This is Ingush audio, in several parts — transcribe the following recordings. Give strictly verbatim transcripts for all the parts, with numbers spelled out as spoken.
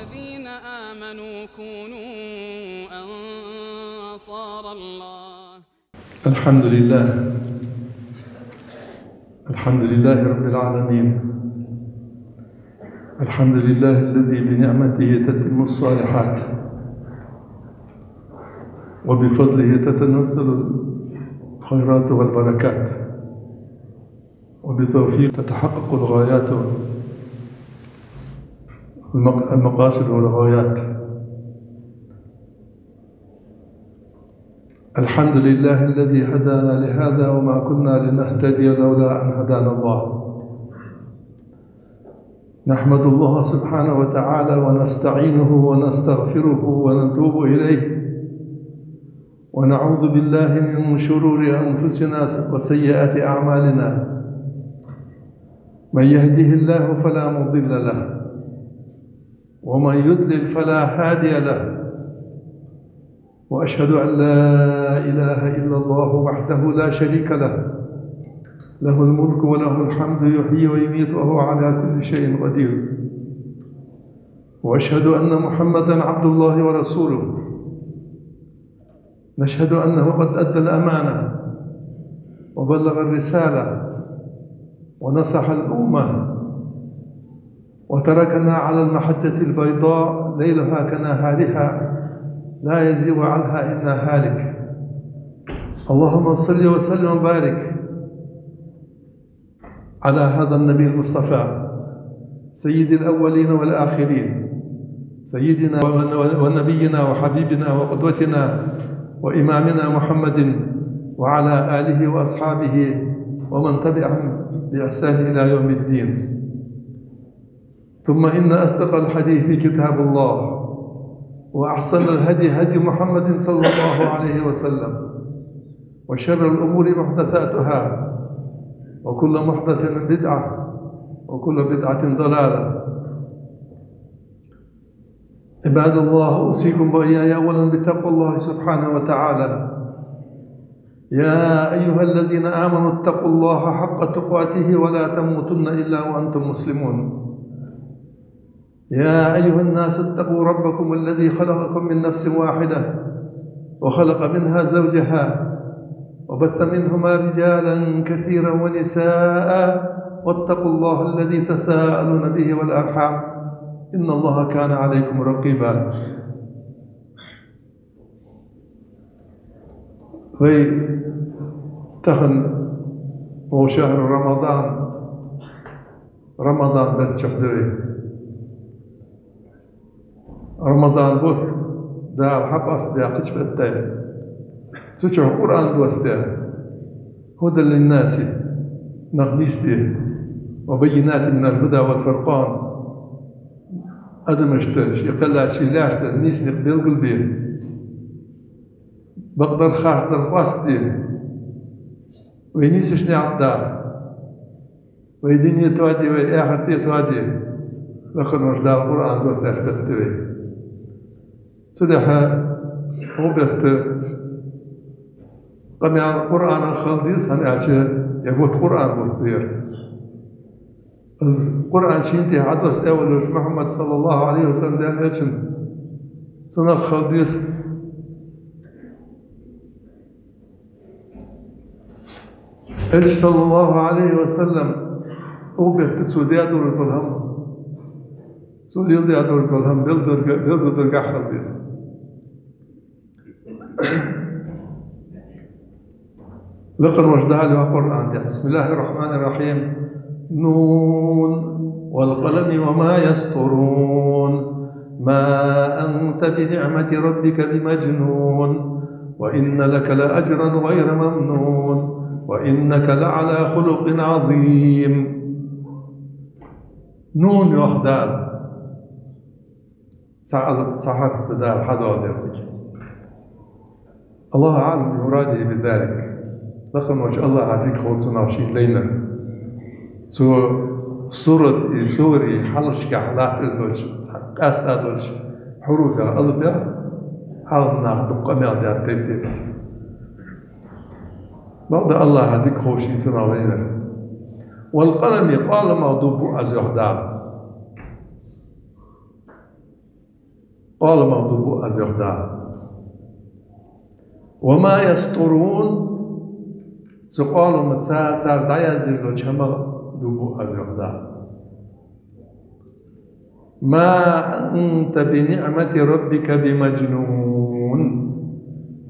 الذين آمنوا كونوا أنصار الله. الحمد لله. الحمد لله رب العالمين. الحمد لله الذي بنعمته تتم الصالحات، وبفضله تتنزل الخيرات والبركات، وبتوفيقه تتحقق الغايات والمق-، المقاصد والغايات. الحمد لله الذي هدانا لهذا وما كنا لنهتدي لولا أن هدانا الله. نحمد الله سبحانه وتعالى ونستعينه ونستغفره ونتوب إليه، ونعوذ بالله من شرور أنفسنا وسيئات أعمالنا. من يهده الله فلا مضل له، ومن يضلل فلا هادي له. وأشهد أن لا إله إلا الله وحده لا شريك له، له الملك وله الحمد يحيي ويميت وهو على كل شيء قدير. وأشهد أن محمدا عبد الله ورسوله. نشهد أنه قد أدى الأمانة وبلغ الرسالة ونصح الأمة وتركنا على المحجة البيضاء ليلها كنهارها لا يزيغ عنها إلا هالك. اللهم صل وسلم وبارك على هذا النبي المصطفى سيد الأولين والآخرين، سيدنا ون-، ونبينا وحبيبنا وقدوتنا وإمامنا محمد وعلى آله وأصحابه ومن تبعهم بإحسان إلى يوم الدين. ثم إن أصدق الحديث كتاب الله، وأحسن الهدي هدي محمد صلى الله عليه وسلم، وشر الأمور محدثاتها، وكل محدثة بدعة، وكل بدعة ضلالة. عباد الله، أوصيكم وإياي أولا بتقوى الله سبحانه وتعالى. يا أيها الذين آمنوا اتقوا الله حق تقاته ولا تموتن إلا وأنتم مسلمون. يا أيها الناس اتقوا ربكم الذي خلقكم من نفس واحدة وخلق منها زوجها وبث منهما رجالا كثيرا ونساء، واتقوا الله الذي تساءلون به والأرحام، إن الله كان عليكم رقيبا. Вай тахан ва шахьру Рамадан, Рамадан бетта чу да вай. Рамадан бутт Дала хьакъоастадаь кхыча бетта. Цу чу Къуръан доссадаь. هدى للناس, нах нийсбе. وبينات من الهدى والفرقان. Адамашта, ший кхеллача, ший лаьшта нийса никъ белгалбе. Бакъдар, харцдар къоастаде. Вай нийсача наькъа даха. Вай дине тоаде, вай ахарте тоаде. Лакхаволча Дала Къуръан доссадаь бетта вай. Цудухьа укх бетта къамаьл Къуръанах хила деза, хӀана аьлча ер бутт Къуръан бутт ба ер. Из Къуръан шийна тӀа хьадоссадаь волаш Мухьаммад саллаллахӀу Ӏалайхи ва саллам, Даьла элча, цунах хила деза. Элча саллаллахӀу Ӏалайхи ва саллам укх бетта цо даь долаш дола хӀама, цо леладаь долаш дола хӀама белгалдар-, белгалдаргахьа хила деза. Лакхаволча Дала йоах Къуръан тӀа: بسم الله الرحمن الرحيم. نون والقلم وما يسطرون. ما أنت بنعمة ربك بمجنون. وإن لك لأجرا غير ممنون. وإنك لعلى خلق عظيم. Нун йоах Дала. Цхьа алап, цхьа хьарф да Дала хьадоаладаьр цига. الله أعلم بمراده بذلك. Лакхаволча АллахӀа дика хов цунах шийна лайнар. Цу сурат, и сури хьалхашка латташ долча, цхьа къаьста долча хьуруфех, алапех Ӏаламнаха дукха къамаьл даьд тайп-тайпара. Бакъда АллахӀа дика хов шийна цунах лайнар. والقلم, къоламах дув буъ аз, йоах Дала. Къоаламах дув буъ аз, йоах Дала. وما يسطرون, цу къоаламаца цар дӀаяздеш долча хӀамах дув буъ аз, йоах Дала. ما أنت بنعمة ربك بمجنون.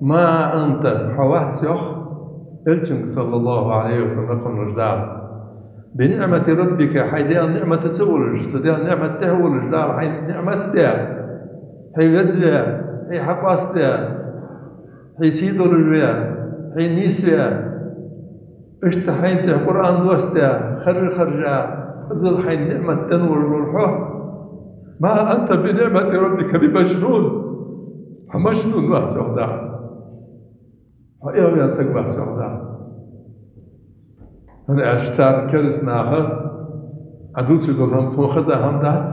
ما أنت, хьо вац, йоах Элчанга, صلى الله عليه وسلم, лакха волча Дала, بنعمة ربك, хьай Даьла ниӀматаца волаш, цу Даьла ниӀмата тӀа волаш, Дала хьайна ниӀмат даь, хьо веза ваь, хьо хьакъоаставаь, хьо сий долаш ваь, хьо нийса ваь, иштта хьайна тӀа Къуръан доссадаь, харжа-харжа, иззал хьайна ниӀмат денна волаш вола хьо, ما أنت بنعمة ربك بمجنون. Хьо мажнун вац, йоах Дала. Хьо эгӀаваьнна саг вац, йоах Дала. ХӀана аьлча цар, кераста наха, Ӏа дувцаш дола хӀама тхона хеза хӀама дац,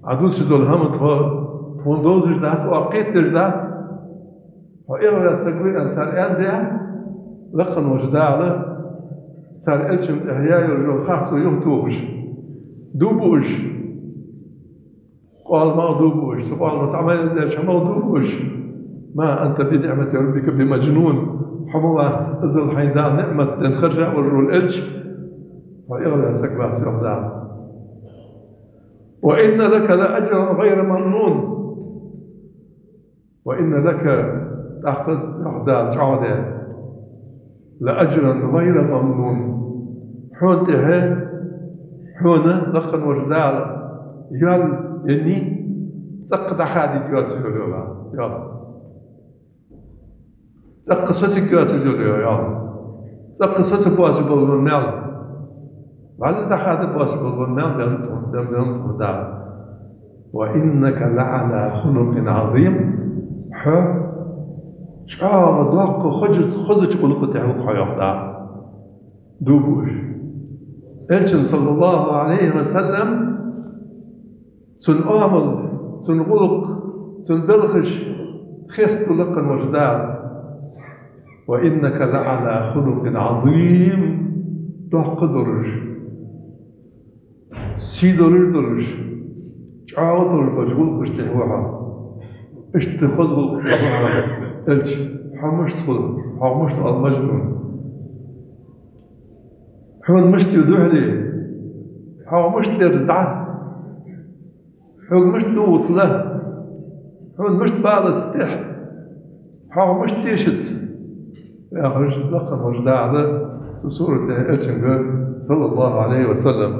Ӏа дувцаш дола хӀама тхо-, тхона довзаш дац, оаха кхетадеш дац. Хьо эгӀаваьнна саг ва аьнна цар аьннадале, лакха волча Дала цар Элчанна тӀа яь йолаш йола харцо юхатохаш, дув буъаш, къоаламах дув буъаш, цу къоаламаца Ӏамал еш долча хӀамах дув буъаш. ما أنت بنعمة ربك بمجنون. Хьо ма вац иззал хьайна Дала ниӀмат денна харжа волаш вола Элча. Хьо эгӀаваьнна саг вац, йоах Дала. وإن لك لأجرا غير ممنون. وإن لك, тӀаккха, йоах Дала, чӀоагӀа да, لأجرا غير ممنون. Хьона тӀехьа, хьона, лакха волча Дала, йоал, е ни, цӀаккха дӀахадийта йоацаш йола йоал. ЦӀаккха социйта йоацаш йола йоал. ЦӀаккха соца боацаш бола маьл. Валла дӀахада боацаш бола маьл денна тхона, денна, денна тхона Дала. وإنك لعلى خلق عظيم. Хьо чӀоагӀа доккха хоза-, хозача гӀулакха тӀа ва хьо, йоах Дала. Дув буъаш. Элчан, صلى الله عليه وسلم, цун оамал, цун гӀулакх, цун белхаш хеставу лакха волча Дала. وإنك لعلى خلق عظيم. Доккха долаш, сий долаш долаш, чӀоагӀа долаш долча гӀулакхаш тӀа ва хьо. Иштта хоза гӀулакха тӀа ва хьо, Элча. Хьо мишта хул, хьох мишта оал мажнун? Хьона мишта я духьале? Хьох мишта дерза дӀа? Хьога мишта дугӀац ла? Хьона мишта балац тӀехьа? Хьох мишта тешац? Яхаш, лакха волча Дала цу сурата тӀа Элчанга, صلى الله عليه وسلم,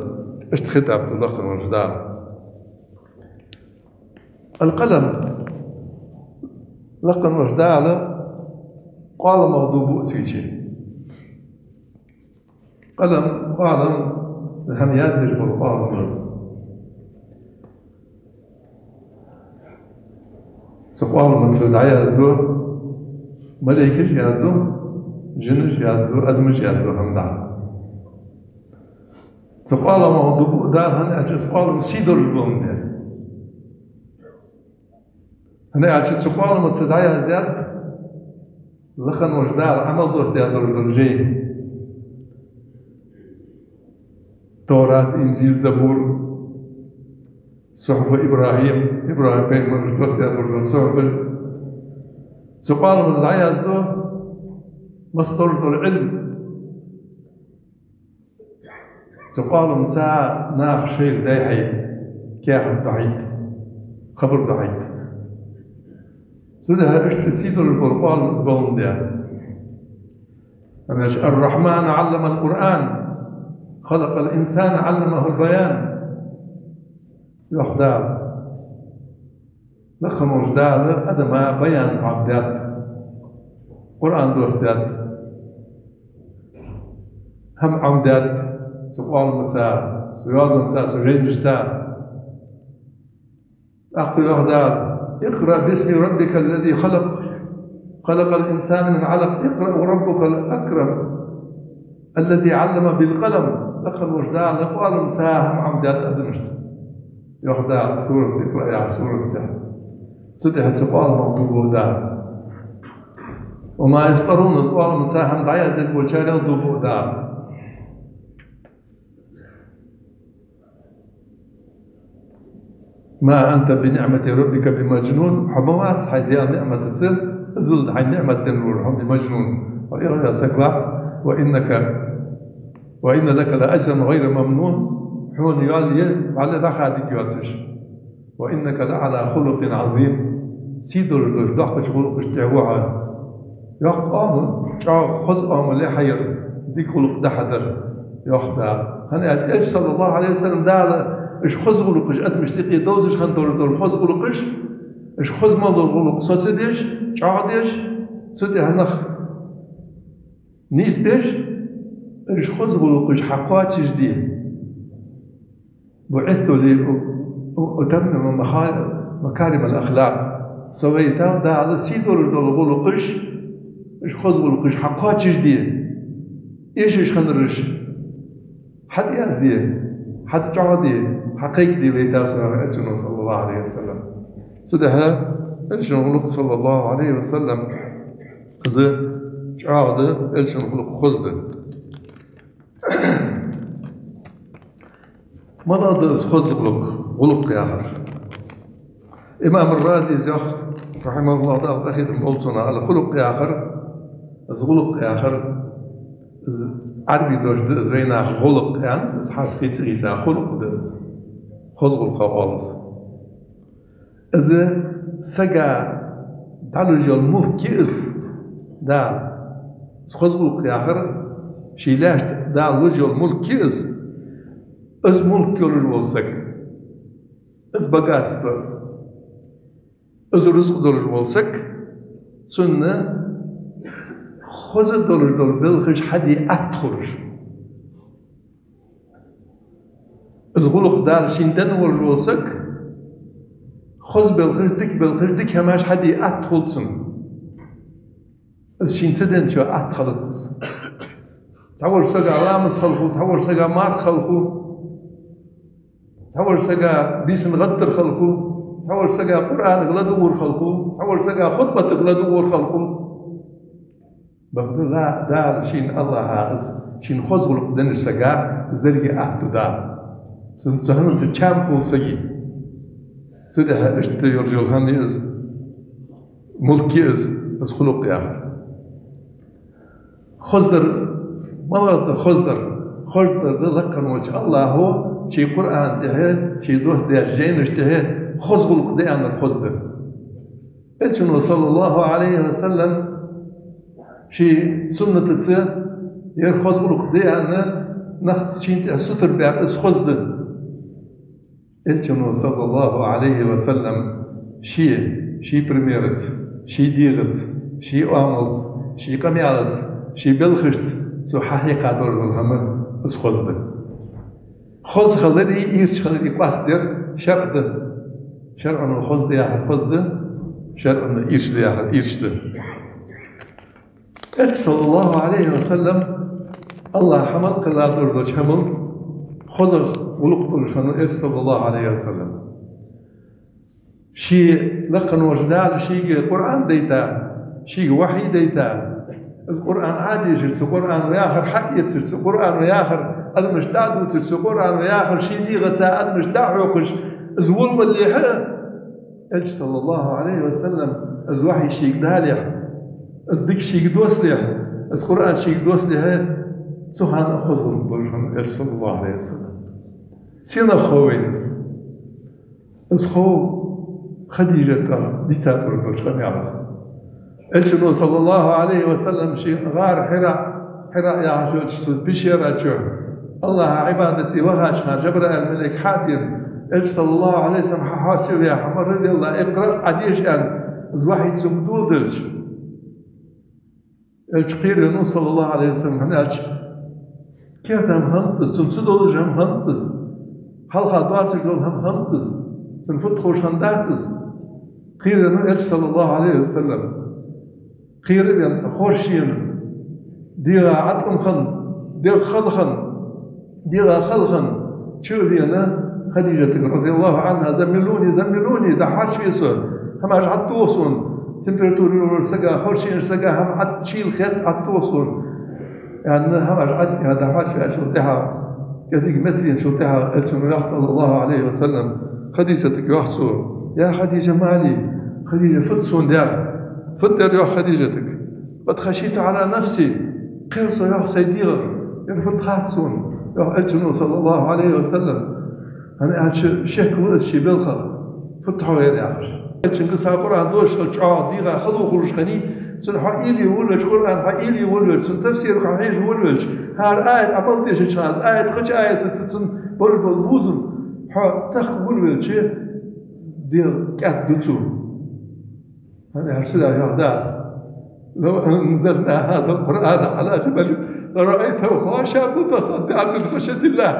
иштта хитаб ду лакха волча Дала. القلم. Лакха волча Дала къоаламах дув буъ цига. Къалам, къоалам, хӀама яздеш бола къоалам да из. Цу къоаламаца дӀаязду, малейкаш язду, жинаш язду, адамаш язду хӀама дӀа. Цу къоаламах дув буъ Дала, хӀана аьлча из къоалам сий долаш боландаь. ХӀана аьлча цу къоаламаца дӀаяздаьд лакха волча Дала Ӏамал доссадаь долаш дола жайна. Товрат, Инжил, Забур, صحف إبراهيم, ИбрахӀим пайхамара доссадаь долаш дола сухьуфаш. Цу къоаламаца дӀаязду массадолаш дола Ӏилма. Цу къоаламаца наха шоайла дайхьа каьхат дохьийт, хабар дохьийт. Цудухьа иштта сий долаш бола къоалам из боландаь. ХӀана аьлча الرحمن علم القرآن خلق الإنسان علمه البيان. Йоах Дала. Лакха волча Дала адама баян Ӏомадаьд, Къуръан доссадаьд, хӀама Ӏомадаьд цу къоаламаца, цу йоазонца, цу жайнашца. ТӀаккха йоах Дала: اقرأ باسم ربك الذي خلق خلق الإنسان من علق اقرأ وربك الأكرم الذي علم بالقلم. Лакха волча Дала къоаламаца хӀама Ӏомадаьд адамашта. Йоах Дала, сурат Икъраъ яхача сурата тӀа. Цу тӀа цу къоаламах дув буъ Дала. وما يسطرون, къоаламаца хӀама дӀаяздеш болчарех дув буъ Дала. ما أنت بنعمة ربك بمجنون, хьо ма вац хьай Даьла ниӀматаца, иззал хьайна ниӀмат денна волаш хьо бимажнун, хьо эгӀа саг вац, وإنك, وإن لك لأجرا غير ممنون, хьона йола е вӀалла дӀахадига йоацаш. وإنك لعلى خلق عظيم, сий долаш долча доккхача гӀулакхаш тӀа ва хьо. Йоккха оамал, чӀоагӀа хоза оамал я хьа ер, дика гӀулакх да хьа дар, йоах Дала. ХӀана аьлча Элча, صلى الله عليه وسلم, Дала уж хоза гӀулакхаш адамашта юкъе довзаш хинна долаш дола хоза гӀулакхаш, уж хоза мел дола гӀулакх соцадеш, чӀоагӀдеш, цу тӀа нах нийсбеш, уж хоза гӀулакхаш хьакхоачашде. بعثت لأتمم مخا-, مكارم الأخلاق. Со вайтав Дала сий долаш дола гӀулакхаш, уж хоза гӀулакхаш хьакхоачашде, эшаш хиннараш хьатӀаязде, хьатӀачӀоагӀде, хьакхайкаде вайтав Со, Элчано, صلى الله عليه وسلم. Цудухьа Элчан гӀулакх, صلى الله عليه وسلم, из чӀоагӀа да, Элчан гӀулакх хоза да. МалагӀа да из хоза гӀулакх, гӀулакх яхар? Имам ар-Рази йоах, رحمه الله تعالى, къахетам болба цунна, الخلق яхар, из гӀулакх яхар, из Ӏарбий дош да, из вайнаха гӀулакх аьнна, из хьарф хийца-хийца хулукъ да из. Хоза гӀулакх оал из. Из сага дӀалуш йола мулк я из Дала. Из хоза гӀулакх яхар, ший лаьшта Дала луш йола мулк я из. Из мулк йолаш вола саг, из богатство, из рузкъа долаш вола саг, цунна хоза долаш дола белхаш хьаде атта хулаш. Из гӀулакх Дала шийна денна волаш вола саг, хоза белхаш, дика белхаш, дика хӀамаш хьаде атта хул цунна. Из шийна ца денначоа атта хилац из. Цхьаволча сага ламаз хала хул, цхьаволча сага марха хала хул, цхьаволча сага бийсанна гӀаттар хала хул, цхьаволча сага Къуръанага ладувгӀар хала хул, цхьаволча сага хутбатага ладувгӀар хала хул. Бакъда Дала шийна, АллахӀа, из шийна хоза гӀулакх деннача сага из деррига атта ду Дала. Цун цу хӀаманца чам хул сага. Цудухьа иштта йолаш йола хӀама я из, мулк я из, из хулукъ яхар. Хоздар, малагӀа да хоздар? Хоздар да лакха волча АллахӀо ший Къуръан тӀа, ший доссадаьча жайнаш тӀа хоза гӀулакх да аьннар хоза да. Элчано, صلى الله عليه وسلم, ший суннатаца ер хоза гӀулакх да аьнна, нах шийна тӀа сутара баьр, из хоза да. Элчано, صلى الله عليه وسلم, ший, ший примераца, ший дегӀаца, ший оамалца, ший къамаьлаца, ший белхашца цо хьахьекха долаш дола хӀама из хоза да. Хоза хилари ийрча хилари къоастадер шарӀ да. ШарӀо хоза да яхар хоза да, шарӀо ийрча да яхар ийрча да. Элча, صلى الله عليه وسلم, АллахӀа хьа мел кхелла долаш долча хӀамал хоза гӀулакх долаш хиннав Элча, صلى الله عليه وسلم. Ший лакха волча Дала шийга Къуръан дайта, шийга вахьий дайта, из Къуръан Ӏодешар, цу Къуръано яхар хьаэцар, цу Къуръано яхар адамашта дӀадувцар, цу Къуръано яхар ший дегӀаца адамашта дӀахьокхаш, из волавалалехьа, Элча, صلى الله عليه وسلم, из вахьий шийга далехьа, из дика шийга доссалехьа, из Къуръан шийга доссалехьа, цу хана хоза гӀулакх долаш хиннав Элча, صلى الله عليه وسلم. Сенах хов вайна из? Из хов Хадижата дийца долаш долча къамаьлах. Элчано, صلى الله عليه وسلم, ший гӀар Хьира, Хьира яхаш йолча цу пещера чу АллахӀа Ӏибадат де вахача хана Жабраил малейк хьадена, Элча, صلى الله عليه وسلم, хьахьош а ваь, хьамара а велла, اقرأ, Ӏодеша аьнна, из вахьий цунга доладелча, Элча кхеравенав, صلى الله عليه وسلم, хӀана аьлча керда хӀама хиннад из, цунна ца долаш хӀама хиннад из, хьалха доацаш дола хӀама хиннад из, цунна фу да ховш хиннадац из. Кхеравенав Элча, صلى الله عليه وسلم. Кхеравенна, цхьа хорша шена, дегӀа Ӏаткъам хинна, дегӀ хала хинна, дегӀа хала хинна, чу а вена, Хадижатага, رضي الله عنها: «زملوني، زملوني, дӀахьарчаве со, хӀамаш Ӏаттоха сона, температура йолаш сага, хорша шена сага хӀама Ӏат-, шийла хет, Ӏаттоха сона», — аьнна, хӀамаш Ӏат-, дӀахьарчаваьчул тӀехьагӀа, кӀезига меттавеначул тӀехьагӀа, Элчано йоах, صلى الله عليه وسلم: Хадижатага йоах цо: «يا خديجة، ما لي؟ Хадижа, фуд сона дар? Фуд дар?» — йоах Хадижатага. «قد خشيت على نفسي. Кхер со, йоах, сай дегӀах. Ер фуд хац сона», — йоах Элчано, صلى الله عليه وسلم. ХӀана аьлча шек ва из ший белхах, фуд хьо ер яхаш. Элчанга са Къуръан дош хилча, чӀоагӀа дегӀа хало хулаш хиннай. Цун хьо уйла е волавелча, Къуръан хьо уйла е волавелча, цун тафсир хьо хьежа волавелча, хӀара аят Ӏамал дешача хана, аят хилча аятаца цун болаш бола ловзам хьо тахка волавелча, дегӀ кӀаьд ду цун. ХӀана аьлча цу Даьла йоах: «لو أنزلنا هذا القرآن على جبل لرأيته خاشعا متصدعا من خشية الله».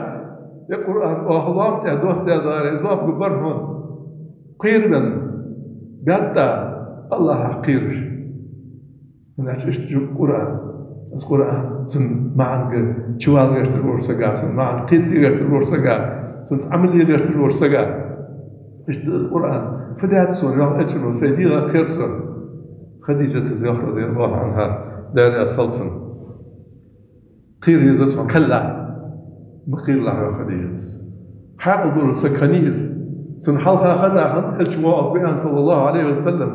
Ер Къуръан оаха лоам тӀа доссадаь даларе, из лоам гургбар хьона кхеравенна, баьтта, АллахӀах кхераш. ХӀана аьлча иштта жук Къуръан. Из Къуръан, цун маӀанга чувала гӀерташ волча сага, цун маӀан кхета гӀерташ волча сага, цунца Ӏамал е гӀерташ волча сага. Иштта да из Къуръан. Фу даьд сона, йоах Элчано, сай дегӀах кхер со? Хадижатас йоах, رضي الله عنها, Даьла раьза хилва цунна. Кхера веза сона? «كلا». Ма кхералахь, йоах Хадижатас. Хьаькъал долаш саг хиннай из. Цунна хьалха хеза хиннад Элча воагӀаргва аьнна, صلى الله عليه وسلم.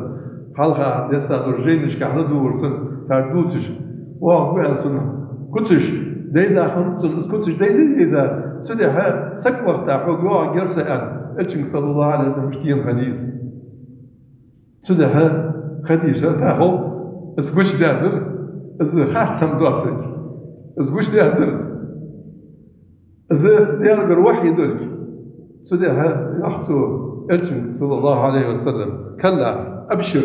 Хьалха десса долча жайнашка хьадувцар цунна, цар дувцаш. ВоагӀаргва аьнна цун куцаш дайза хиннад цунна, из куцаш дайза, дайза. Цудухьа саг вахийта хьога йоагӀаргьяр со аьнна, Элчанга, صلى الله عليه وسلم, иштта енна хиннай из. Цудухьа Хадижа тӀаккха из гучадаьдар, из харц хӀама доацилга. Из гучадаьдар, из Даьлагара вахьи долга. Цудухьа йоах цо Элчанга, صلى الله عليه وسلم: «كلا، أبشر,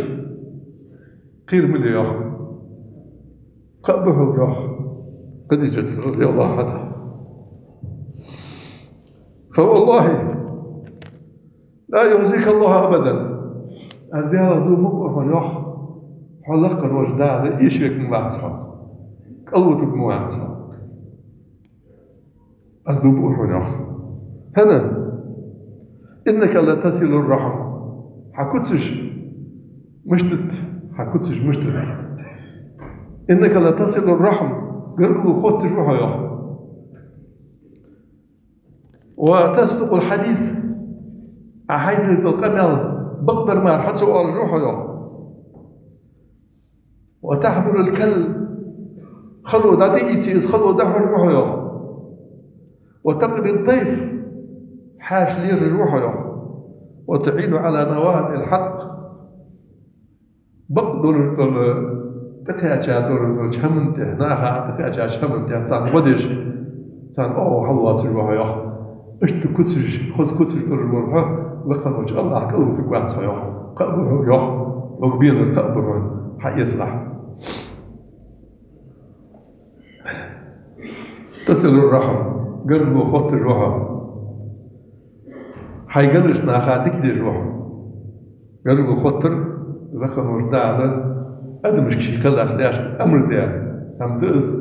кхера ма ле, йоах. Кхаъ ба хьога, йоах Хадижатас, رضي الله عنها. فوالله لا يخزيك الله أبدا. Аз Даьлах дув буъ хьона, йоах, хьо лакха волча Дала эшавергма вац хьо, кӀалвутаргма вац хьо. Аз дув буъ хьона, йоах. ХӀана? إنك لتصل الرحم. Хьа куцаш мишта да, хьа куцаш мишта да. إنك لتصل الرحم. Гаргало хотташ ва хьо, йоах. وتصدق الحديث. Ӏа хьайдеш дола къамаьл бакъдар мара хьа ца оалаш ва хьо, йоах. وتحمل الكل. Хало дӀатӀаийце, из хало дӀахьош ва хьо, йоах. وتقري الضيف. Хьаьша лераш ва хьо, йоах. وتعين على نوائب الحق. Бакъ долаш дола, тӀакхаьча долаш долча хӀаман тӀа, наха тӀакхаьчача хӀаман тӀа царна гӀо деш, царна оагӀув хьалоацаш ва хьо, йоах. Иштта куцаш, хоза куцаш долаш вола хьо лакха волча АллахӀа кӀалвутаргвац хьо, йоах. Кхаъ ба хьога, йоах, хьога бенар кхаъ ба хьона, хьаэцалахь. تصل الرحم, гаргало хотташ ва хьо. Хьай гаргарча наха дика деш ва хьо. Гаргало хоттар лакха волча Дала адамашка ший кхеллача лаьшта амар даь хӀама да из.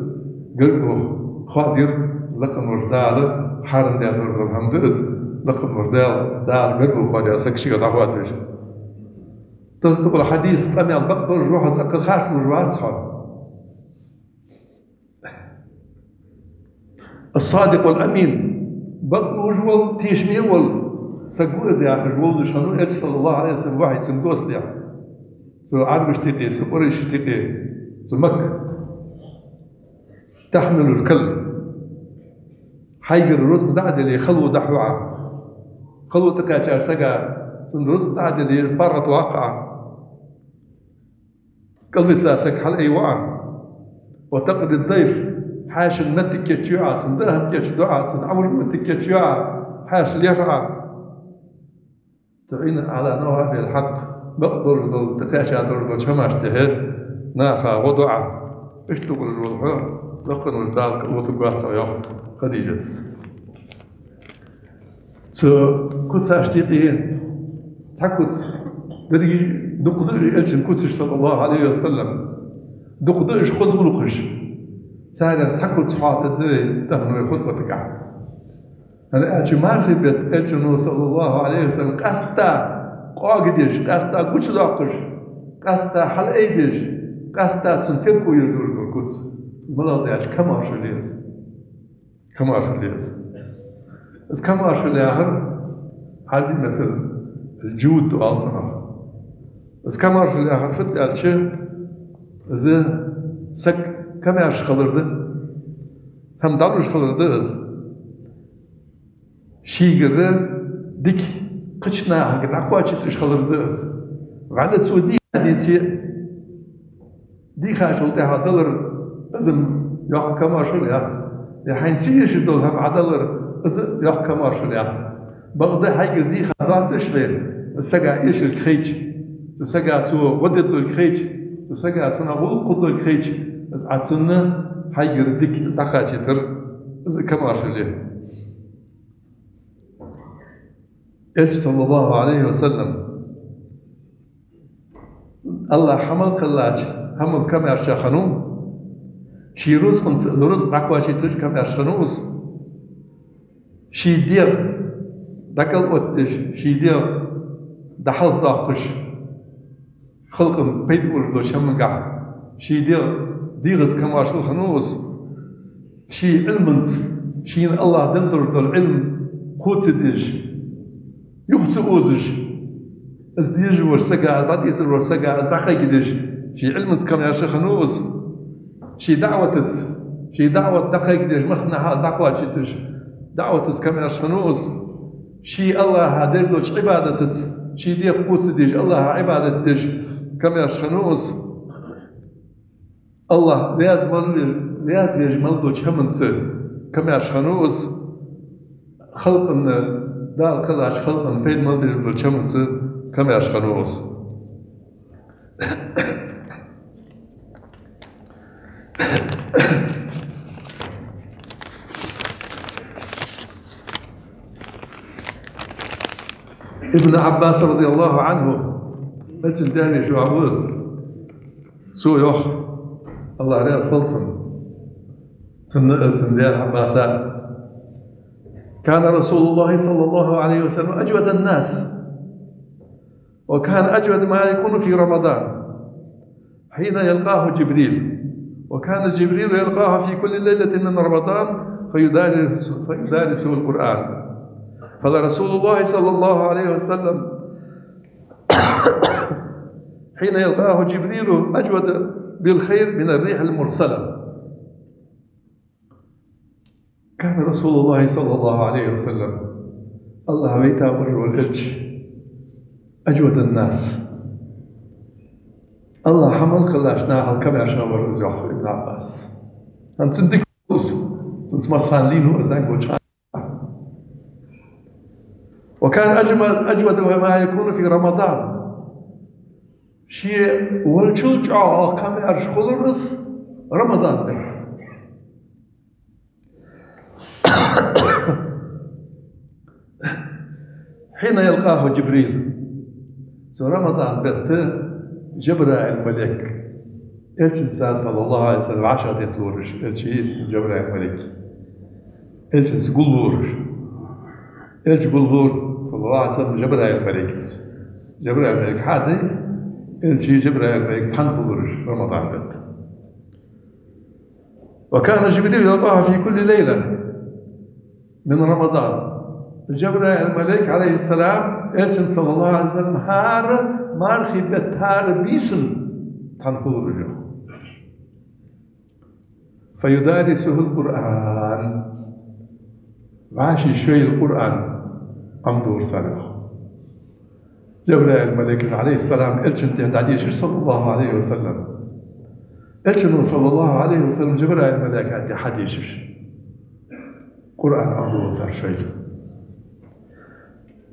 Гаргало хоадаяр лакха волча Дала хьарам даь долаш дола хӀама да из. Лакха волча Дала, Дала гаргало хоадаь саг шийга дӀахоадавеш. تصدق الحديث, къамаьл бакъ долаш ва хьо, цӀаккха харц луш вац хьо. الصادق الأمين, бакълувш вола, тешаме вола саг ва из яхаш вовзаш хиннав Элча, صلى الله عليه وسلم, вахьи цунга доссалехь. Цу Ӏарбашта юкъе, цу къурайшашта юкъе, цу Макка. تحمل الكل. Хьайгара рузкъа дӀа а деле, хало дӀахьу Ӏа. Хало тӀакхаьчача сага, цун рузкъа дӀа а деле, паргӀатваккха Ӏа. КӀалвиса саг хьалаайву Ӏа. وتقري الضيف, хьаьшан моттиг кийчъю Ӏа, цун дархӀам кийчду Ӏа, цун Ӏамалаш моттиг кийчъю Ӏа, хьаьша лерхӀу Ӏа. تعين على نوائب الحق, бакъ долаш дола, тӀакхаьча долаш долча хӀамашта тӀехьа наха гӀо ду Ӏа. Иштта долаш вола хьо лакха волча Дала кӀалвутаргвац хьо, йоах Хадижатас. Цу куцашта юкъе цхьа куц, деррига дукха да Элчан куцаш, صلى الله عليه وسلم, дукха да уж хоза гӀулакхаш. Царех цхьа куц хьоахаду вай тахан вай хутбатагахь. ХӀана аьлча мархий бетта Элчано, صلى الله عليه وسلم, къаьстта къоагадеш, къаьстта гучадоаккхаш, къаьстта хьалаайдеш, къаьстта цун терко еш долаш дола куц. МалагӀа да аьлча, камаьршал я из. Камаьршал я из. Из камаьршал яхар Ӏарбий меттала джуд оал цунах. Из камаьршал яхар фуд аьлча, из саг камаьрша хилар да, хӀама дӀалуш хилар да из. Шийгара дика кхыча нахага дӀакхоачийташ хилар да из. ВӀалла цо дийха дийце а, дийхачул тӀехьа далар из-м йоккха камаьршал яц. Е хьайна ца эшаш дола хӀама Ӏа далар, из йоккха камаьршал яц. Бакъда хьайгара дийха доацаш хиле, из сага эшарг хайча, цу сага цо гӀо дергдолга хайча, цу сага цунах гӀулакх хургдолга хайча, из Ӏа цунна хьайгара дика из дӀакхачийтар, из камаьршал я. Элча, саллаллахӀу Ӏалайхи ва саллам, АллахӀ хьа мел кхеллача хӀамал камаьрша хиннав, ший рузкъанца из рузкъа дӀакхоачийташ камаьрша хиннав из, ший дегӀ дӀакӀалъоттадеш, ший дегӀ дӀахьалхадоаккхаш, халкъа пайда болаш долча хӀамангахьа ший дегӀ, дегӀаца камаьршал хиннав из, ший Ӏилманца, шийна АллахӀа денна долаш дола Ӏилма кхо ца деш, юха ца озаш, из дезаш волча сага, из дӀатӀаэцаш волча сага из дӀакхайкадеш, ший Ӏилманца камаьрша хиннав из, ший даӀватаца, ший даӀват дӀакхайкадеш, массанахьа из дӀакхоачийташ, даӀватаца камаьрша хиннав из, ший АллахӀа деш долча Ӏибадатаца, ший дегӀ кхо ца деш, АллахӀа Ӏибадат деш камаьрша хиннав из. АллахӀ раьза мел ве-, раьза веш мел долча хӀаманца камаьрша хиннав из, халкъа, Дала кхеллача халкъа пайда мел беш болча хӀаманца камаьрша хиннав из. Ибн Ӏаббас, радияллахӀу Ӏанху, Элчан даь-веший воӀ ва из. Цо йоах, АллахӀ раьза хилва цунна, цунна а, цун даь-нанас а: كان رسول الله صلى الله عليه وسلم أجود الناس، وكان أجود ما يكون في رمضان حين يلقاه جبريل، وكان جبريل يلقاه في كل ليلة من رمضان فيدارس، فيدارسه القرآن. فلرسول الله صلى الله عليه وسلم حين يلقاه جبريل أجود بالخير من الريح المرسلة. كان رسول الله صلى الله عليه وسلم, АллахӀ вайта вар вола Элча, أجود الناس, АллахӀ хьа мел кхеллача нахал камаьрша вар из, йоах Ибн Ӏаббас. ХӀанз цун дика ва из, цунца массахана лийннав из зӀамига волча хана. وكان أجمل، أجود ما يكون في رمضان. Ше волчул чӀоагӀа камаьрша хулар из Рамадан бетта. حين يلقاه جبريل. Цу Рамадан бетта Жабраил малейк Элчанца, саллаллахӀу Ӏалайхи ва саллам, вӀашагӀдетталураш, Элчеи Жабраил малейкеи. Элчанца гуллураш. Элча гуллур, саллаллахӀу Ӏалайхи ва саллам, Жабраил малейкаца. Жабраил малейк хьадаьд, Элчеи Жабраил малейкеи цхьана хуллураш Рамадан бетта. وكان جبريل يلقاه في كل ليلة من رمضان. Жабраил малейк, Ӏалайхи ссалам, Элчанца, саллаллахӀу Ӏалайхи ва саллам, хӀара мархий бетта, хӀара бийсан цхьана хуллураш, йоах. فيدارسه القرآن. ВӀаший шоайла Къуръан Ӏомадора цар, йоах. Жабраил малейкага, Ӏалайхи ссалам, Элчанна тӀа дӀадешаш, саллаллахӀу Ӏалайхи ва саллам. Элчано, саллаллахӀу Ӏалайхи ва саллам, Жабраил малейка тӀа хьадешаш, Къуръан Ӏомадора цар шоайла.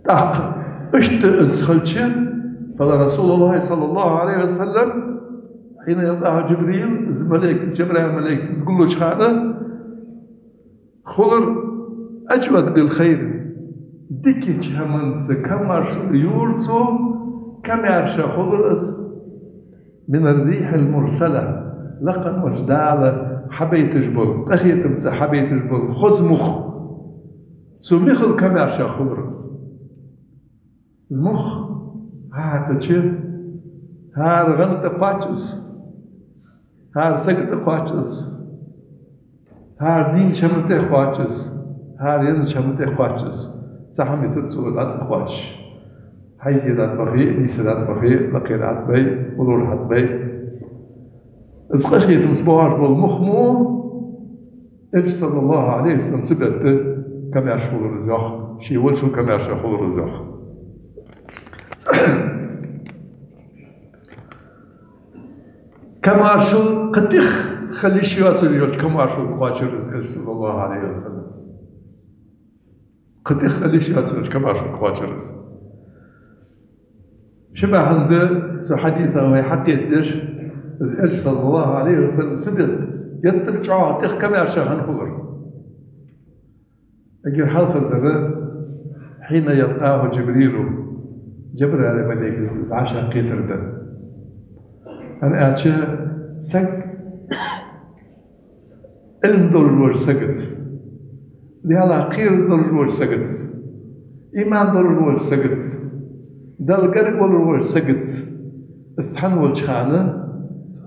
ТӀаккха иштта из хилча, فلرسول الله صلى الله عليه وسلم حين يلقاه جبريل, из малейк, Жабраил малейкаца из гуллуча хана, хулар أجود بالخير, дикача хӀаманца камаьрша юра цо, камаьрша хулар из من الريح المرسلة, лакха волча Дала хьабайташ бола, къахетамца хьабайташ бола хоза мух. Цо мел камаьрша хулар из. Из мух хьахьекхача, хӀара гӀанна тӀакхоач из, хӀара сага тӀакхоач из, хӀара дийнача хӀаман тӀакхоач из, хӀара еннача хӀаман тӀакхоач из. Цхьа хӀама йитар цо дӀа ца кхоачаш. Хьайза дӀа ма хий, нийса дӀа ма хий, лакхера дӀа бай, уллув хьа бай. Из къахетамца боагӀаш бола мух мо, Элча, саллаллахӀу Ӏалайхи ва саллам, цу бетта камаьрша хулар из, йоах. Ше волчул камаьрша хулар из, йоах. Камаьршал кхы тӀех хила йиш йоацаш йолча камаьршалга кхоачар из Элча, саллаллахӀу Ӏалайхи ва саллам. Кхы тӀех хила йиш йоацаш йолча камаьршалга кхоачар из. Ши бахьан да цу хьадисах вай хьакхетадеш, из Элча, саллаллахӀу Ӏалайхи ва саллам, цу бетта геттара чӀоагӀа тӀех камаьрша хинна хулар. Эггара хьалхардар, «حين يلقاه جبريل», Жабраил малейкаца из вӀашагӀкхетар да. ХӀана аьлча саг Ӏилма долаш волча сагаца, Даьлах кхерар долаш волча сагаца, иман долаш волча сагаца, Далла гарга волаш волча сагаца из цхьана волча хана,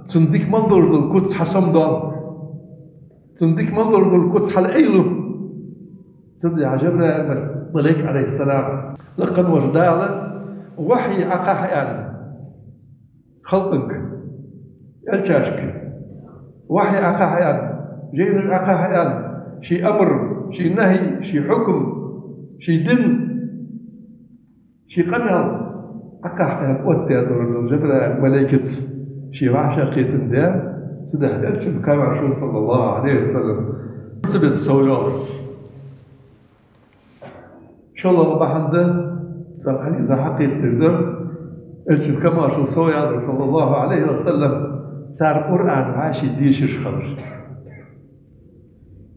цунна дика мел долаш дола куц хьасомадоал. Цунна дика мел долаш дола куц хьалъайлу. Цудухьа Жабраил малейк, Ӏалайхи ссалам, лакха волча Дала вахьи Ӏокхахьа аьнна халкъага, элчашка, вахьи Ӏокхахьа аьнна, жайнаш Ӏокхахьа аьнна, ший амр, ший нахьи, ший хьукам, ший дин, ший къамаьл Ӏокхахьа аьнна оттадаь долаш дола Жабраил малейкаца ше вӀашагӀкхетам даь, цудухьа Элчан камаьршал, саллаллахӀу Ӏалайхи ва саллам, цу бетта совйоалар. ШоллагӀа бахьан да, цхьа хьадисах хьакхетадеш дар, Элчан камаьршал совъялар, саллаллахӀу Ӏалайхи ва саллам, цар Къуръан вӀаши дешаш хилар.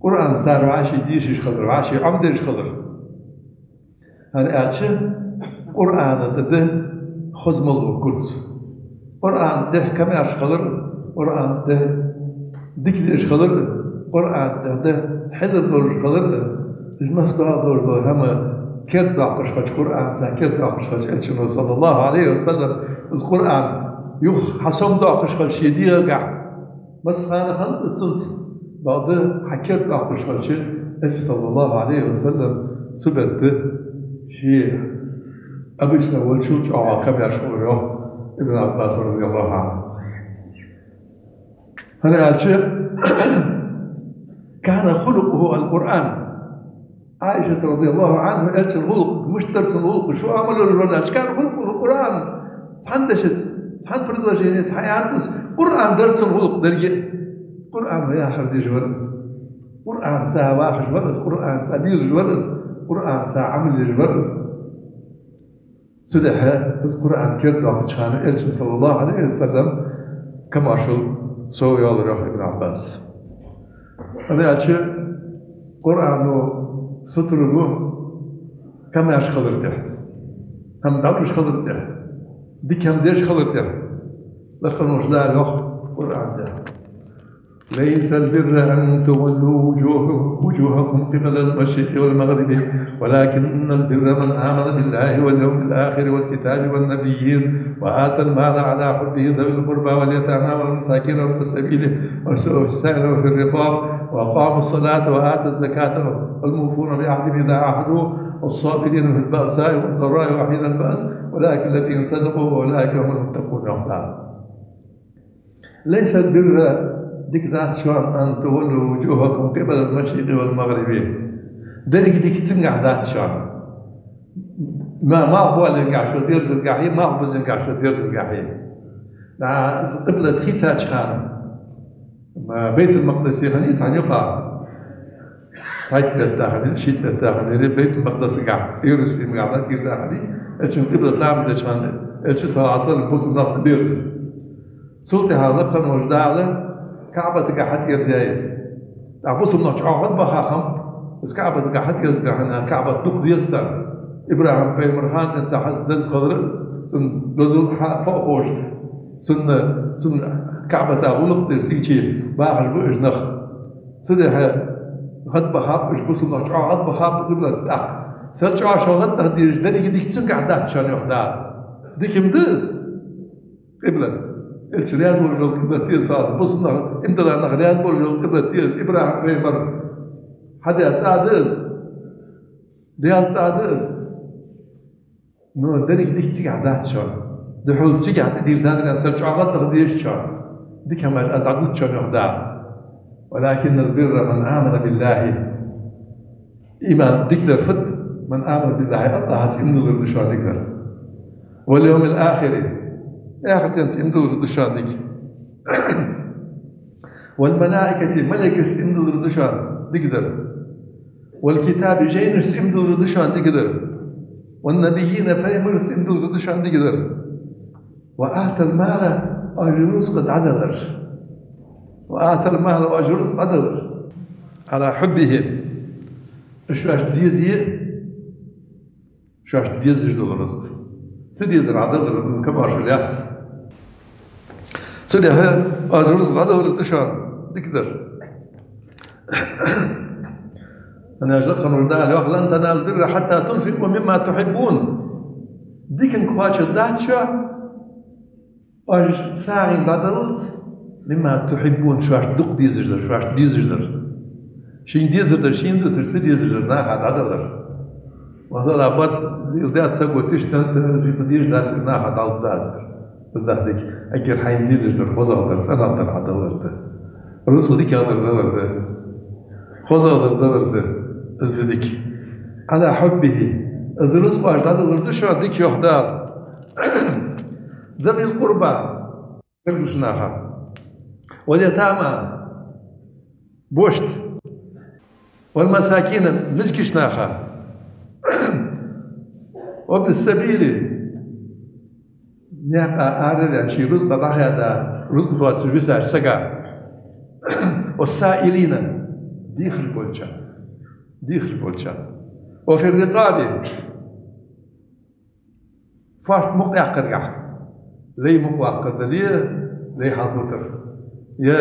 Къуръан цар вӀаши дешаш хилар, вӀаши Ӏомадеш хилар. ХӀана аьлча Къуръана тӀа да хоза мел дола куц. Къуръана тӀехьа камаьрша хилар, Къуръана тӀа дика деш хилар, Къуръана тӀа да хьедар долаш хилар, из массадола долаш дола хӀама кердадоаккхаш хилча, Къуръанца кердадоаккхаш хилча, Элчано, саллаллахӀу Ӏалайхи ва саллам, из Къуръан юха хьасомадоаккхаш хилча ший дегӀагахьа, массахана хиннад из цунца, бакъда хьакердадоаккхаш хилча, Элча, саллаллахӀу Ӏалайхи ва саллам, цу бетта ше обычно волчул чӀоагӀа камаьрша хулар, йоах Ибн Ӏаббаса, радияллахӀу Ӏанху. ХӀана аьлча, «كان خلقه القرآن». Ӏайшат, радияллахӀу Ӏанха, Элчан гӀулакх мишта дар, цун гӀулакх шу Ӏамал йолаш вар аьлча, «كان خلقه القرآن». Цхьан дешаца, цхьан предложенеца хьаяьннад из, Къуръан дар цун гӀулакх деррига. Къуръан вахар деш вар из. Къуръанца вахаш вар из, Къуръанца лелаш вар из, Къуръанца Ӏамал еш вар из. Цудухьа из Къуръан кердадоаккхача хана Элчан, саллаллахӀу Ӏалайхи ва саллам, камаьршал совйоалар, йоах Ибн Ӏаббаса. ХӀана аьлча Къуръано сутара ду камаьрша хилар тӀа, хӀама дӀалуш хилар тӀа, дика хӀама деш хилар тӀа. Лакха волча Дала йоах Къуръан тӀа: «ليس البر أن تولوا وجوه-، وجوهكم قبل المشرق والمغرب، ولكن البر من آمن بالله واليوم الآخر والكتاب والنبيين وآتى المال على حبه ذوي القربى واليتامى والمساكين وابن السبيل والسائلين وفي الرقاب وأقاموا الصلاة وآتوا الزكاة والموفون بعهدهم إذا عاهدوا والصابرين في البأساء والضراء وحين البأس، أولئك الذين صدقوا وأولئك هم المتقون». ليس البر, дика дац шоана, أن تولوا وجوهكم قبل المشرق والمغرب. Деррига дика цунгахьа дац шоана. Ма-, малхбоалангахьа шо дерзаргахьеи, малхбузангахьа шо дерзаргахьеи. ДӀа из къиблат хийцача хана, ма, Байтул-Макъдисе хиннай цхьан юкъа. Цхьайтта бетта хиннай, шийтта бетта хиннай, Байтул-Макъдисагахьа, Иерусалимагахьа дӀатӀаерза хиннай, Элчан къиблат ламаз деча хана, Элча, саллаллахӀу Ӏалайхи ва саллам, бусалба нах тӀаберзар. Цул тӀехьагӀа лакха волча Дала КаӀбатагахьа хьатӀаерзаяьй из. ТӀаккха бусалба нах чӀоагӀа гӀадбаха хиннаб, из КаӀбатагахьа хьатӀаерзаргахьа, КаӀбат дукха деза царна. ИбрахӀим пайхамара хана денз цхьа хӀанз деза хилар из, цун дозал хьа-, фу ховш, цунна, цунна КаӀбата гӀулакх дер сийче бахаш ба уж нах. Цудухьа гӀадбахаб уж бусалба нах, чӀоагӀа гӀадбахаб къиблат тӀаккха. Сел чӀоагӀа шо гӀаддаха дезаш, деррига дика цунгахьа дац шоана, йоах Дала. Дика-м да из, къиблат. Элча раьза волаш йола къиблат да из, бусалба нах, иман дилла нах раьза болаш йола къиблат да из, ИбрахӀим пайхамара хьадаь цӀа да из. Даьла цӀа да из. Но деррига дика цигахь дац шоана. Духьал цигахь тӀадийрзадар аьнна, цар чӀоагӀа дагадеш шоана. Дика хӀамаш аз дӀадут шоана, йоах Дала. «ولكن البر من آمن بالله». Иман, дикадар фуд? «من آمن بالله», АллахӀаца иман диллар да шоана дикадар. «واليوم الآخر», ахартаца иман диллар да шоана дика. «والملائكة», малайкашца иман диллар да шоана дикадар. «والكتاب», жайнашца иман диллар да шоана дикадар. «والنبيين», пайхамарашца иман диллар да шоана дикадар. «وآتى المال», оаш рузкъа дӀадалар. «وآتى المال», оаш рузкъа дӀадалар. «على حبه», шоашта дезе, шоашта дезаш дола рузкъа. Ца дезар дӀадалар, камаьршал яц. Цудухьа оаш рузкъа дӀадалар да шоана дикадар. ХӀана аьлча лакха волча Дала йоах: «لن تنالوا البر حتى تنفقوا مما تحبون». Дикан кхоачаргдац шо, оаш сагӀийна дӀадаллалца, «مما تحبون», шоашта дукха дезаш дар, шоашта дезаш дар. Шийна дезар дар шийна дутар, ца дезар дар наха дӀадалар. Масала, бац, деза дац саго тиштанта, шийна дезаш дац, наха дӀалургдацар. Из дац дика, эггара хьайна дезаш дар, хозагӀа дар, цӀенагӀа дар хьадалар да. Рузкъа дикагӀа дар далар да. ХозагӀа дар далар да. Из да дика. «على حبه». Из рузкъа оаш дӀадалар да шоана дика, йоах Дала. «ذوي القربى», гаргарча наха. «واليتامى», бошта. «والمساكين», мискача наха. «وابن السبيل», наькъа араваьнна, ший рузкъа дӀахаьда, рузкъа доацаш висача сага. «والسائلين», дехаш болча, дехаш болча. «وفي الرقاب», фоарт мукъаяккхаргахь, лай мукъаваккхар дале, лай хьалхутар. Е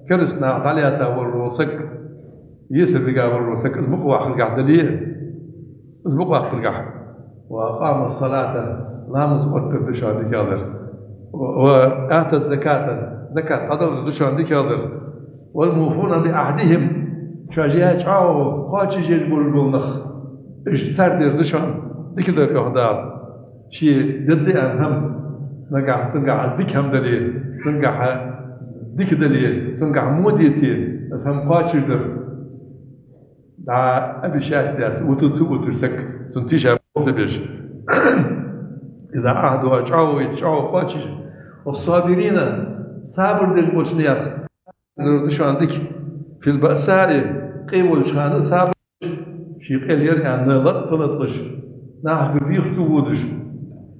кераста наха дӀалаьца вар вола саг, есар вига вар вола саг, из мукъаваккхаргахь дале, из мукъаваккхаргахь. «وأقاموا الصلاة», ламаз оттар да шоана дикагӀдар. «وآتوا الزكاة», закат дӀадалар да шоана дикагӀдар. «والموفون بعهدهم», шоаш яь чӀоагӀо кхоачашъеш болаш бола нах, уж цар дер да шоана дикадар, йоах Дала. Ше дергда аьнна хӀама, нагахь цунгахь из дика хӀама дале, цунгахь дика дале, цунгахь во деце, из хӀама кхоачашдар. ДӀа обещать даь, вуташ ца вуташ саг, цунна тийша болх ца беш. «إذا عاهدوا», чӀоагӀо йича чӀоагӀо кхоачаш. «والصابرين», сабар деш болча наьха. Зур да шоана дика. «في البأساء», къе волча хана сабар деш, ше къел яр аьнна, латӀа ца латкъаш, нахагара дегӀа ца водаш,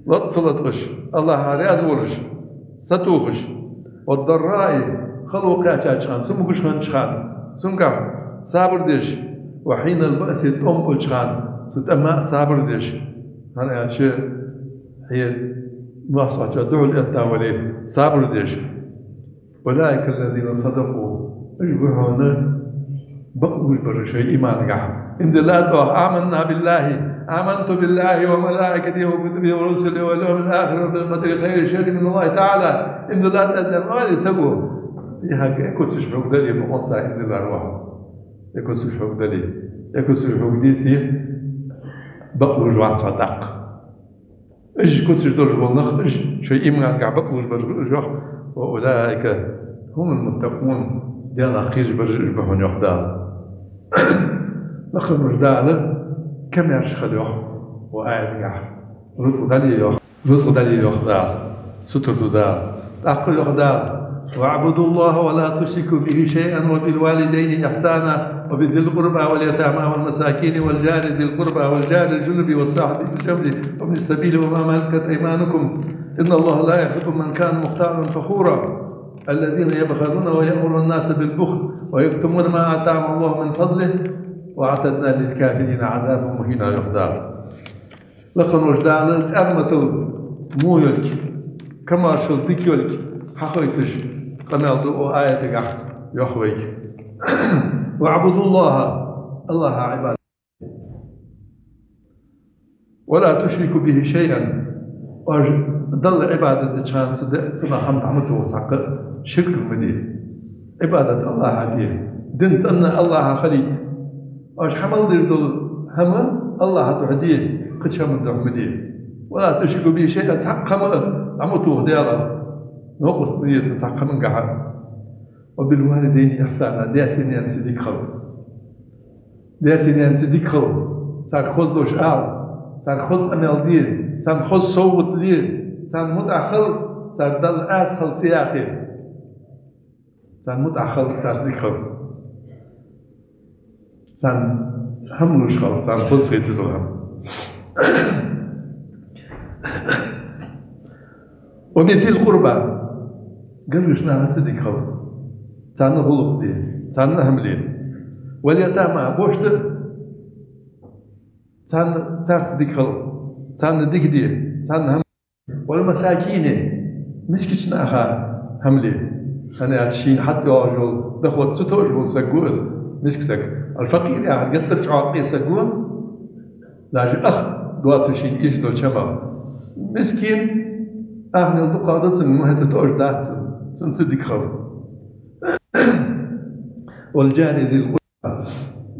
латӀа ца латкъаш, АллахӀа раьза волаш, сатохаш. «والضراء», хало кхаьчача хана, цамогаш хиннача хана, цунгахь сабар деш. «وحين البأس», тӀом болча хана, цу тӀема а сабар деш. ХӀана аьлча, хье ноаха чу духьал этта вале, сабар деш. «أولئك الذين صدقوا», уж ба хьона бакълувш бараш шоай иманагахь. Иман диллад оаха: «آمنا بالله», «آمنت بالله وملائكته وكتبه ورسله واليوم الآخر وبالقدر خيره وشره من الله تعالى». Иман диллад аз аьнна оале саго, дехьага экуцаш хьога дале, бокъонца иман диллар ва хьо. Экуцаш хьога дале. Экуцаш хьога деце, бакълувш вац хьо тӀаккха. Уж куцаш долаш бола нах, уж шоай иманагахь бакълувш бараш ба уж, йоах. «وأولئك هم المتقون», Даьлах кхераш бараш уж ба хьона, йоах Дала. Лакха волча Дала камаьрша хила, йоах, укх аятагахь. Рузкъа дале, йоах. Рузкъа дале, йоах Дала. Сутара ду Дала. ТӀаккха йоах Дала: «واعبدوا الله ولا تشركوا به شيئا وبالوالدين إحسانا وبذي القربى واليتامى والمساكين والجار ذي القربى والجار الجنب والصاحب بالجنب وابن السبيل وما ملكت أيمانكم إن الله لا يحب من كان مختالا فخورا الذين يبخلون ويأمرون الناس بالبخل ويكتمون ما آتاهم الله من فضله وأعتدنا للكافرين عذابا مهينا», йоах Дала. Лакха волча Дала цӀарматал во йолга, камаьршал дика йолга хьахайташ къамаьл ду укх аятагахь, йоах вайга. «واعبدوا الله», АллахӀа Ӏибадат «ولا تشركوا به شيئا». Оаш Далла Ӏибадат деча хана цу де-, цунах хӀама дӀа ма тоха, цхьаккха ширк ма де. Ӏибадат АллахӀа де. Ди цӀена АллахӀа хилийта. Оаш хьа мел деш дола хӀама АллахӀа духьа де, кхыча хӀаман духьа ма де. ولا تشركوا به شيئا, цхьаккха хӀама дӀа ма тоха Даьлах, новкъост ма е цунна цхьаккха хӀамангахьа. وبالوالدين إحسانا, даьцеи наьнацеи дика хила. Даьцеи наьнацеи дика хила, царга хоза дош ала, царга хоза къамаьл де, царна хоза совгӀат ле, царна мутӀахь хила, царга Далла Ӏаьса хила ца яхе. Царна мутӀахь хила, царца дика хила. Царна хӀама луш хила, царна хоза хеташ дола хӀама. وبذي القربى, гаргарча нахаца дика хила. Царна гӀулакх де, царна хӀама ле. واليتامى, бошта, царна, царца дика хила, царна дика де, царна хӀама والمساكين, мискача наха хӀама ле. ХӀана аьлча шийна хьатӀайоагӀаш йола доход ца тоъаш вола саг ва из, миска саг. الفقير яхар геттара чӀоагӀа къе саг ва, даже ах доацар шийна эшаш долча хӀамах. Мискин, ахнел дукха да цунна, ма хӀета тоъаш дац цунна, цунца дика хила. والجار ذي القربى,